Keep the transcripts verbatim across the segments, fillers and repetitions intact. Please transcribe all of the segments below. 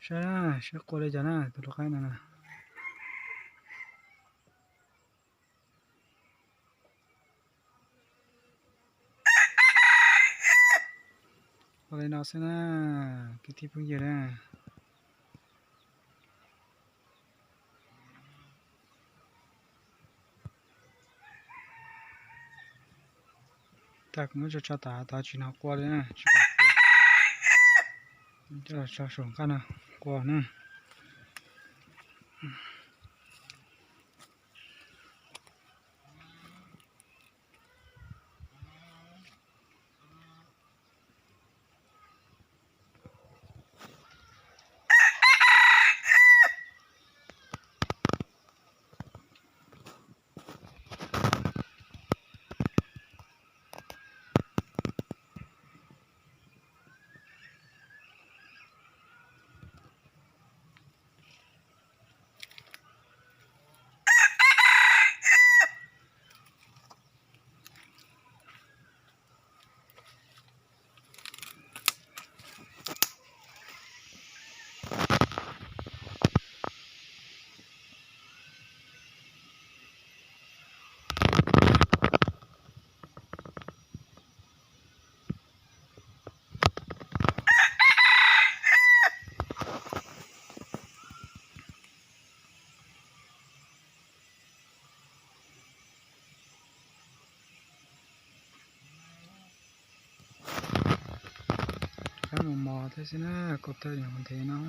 ใช่นะ เชื่อกลัวเลยจ้ะนะ ตัวลูกไก่นั่นนะ อะไรเนาะเสียนะ กี่ที่เพิ่งเยอะนะ แต่ก็ไม่จะจะตาตาจีนเขากลัวเลยนะจีนเขากลัว จะจะสงกันนะกลัวนะ ครับผมหมอเทสนะกดเทออย่างมันเทเนาะ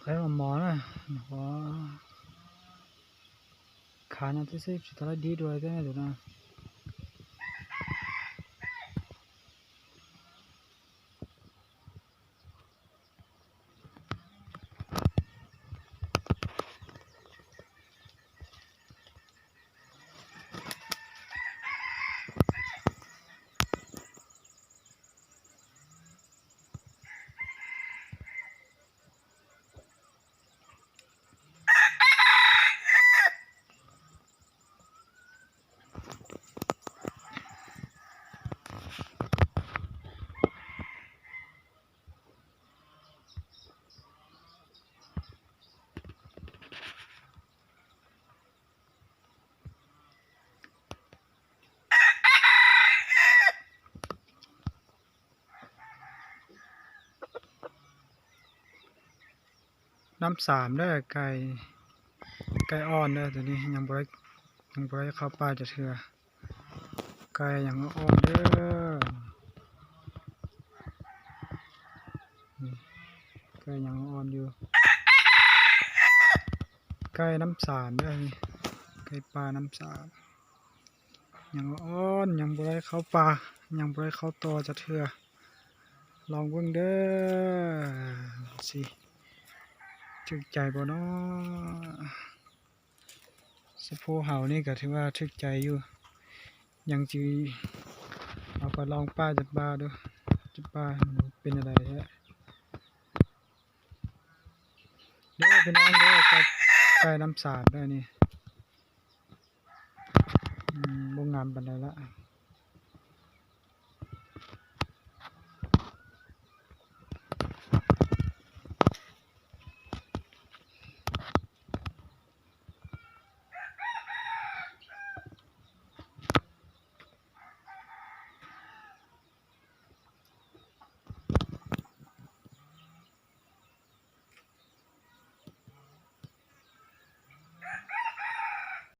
ใครมาหมอนะหมอขานะที่สิบสุดท้ายดีด้วยก็ได้นะ น้ำสามเด้อไก่ ไก่อ่อนเด้อตัวนี้ยังบ่ได้ยังบ่ได้เข้าป่าจะเทื่อ ไก่ยังอ่อนเด้อ นี่ ไก่ยังอ่อนอยู่ ไก่น้ำสามเด้อนี่ ไก่ป่าน้ำสาม ยังอ่อนยังบ่ได้เข้าป่า ยังบ่ได้เข้าต่อจะเทื่อ ลองเบิ่งเด้อ สิ ถืกใจบ่เนาะ สะโพกเฮานี่ก็ถือว่าถืกใจอยู่ ยังสิเอาไปลองป่าจัดป่าดู จัดป่ามันเป็นอะไรแท้ เด้อพี่น้องเด้อ ไก่ ไก่น้ำสามเด้อนี่ อืม บ่งามปานใดละ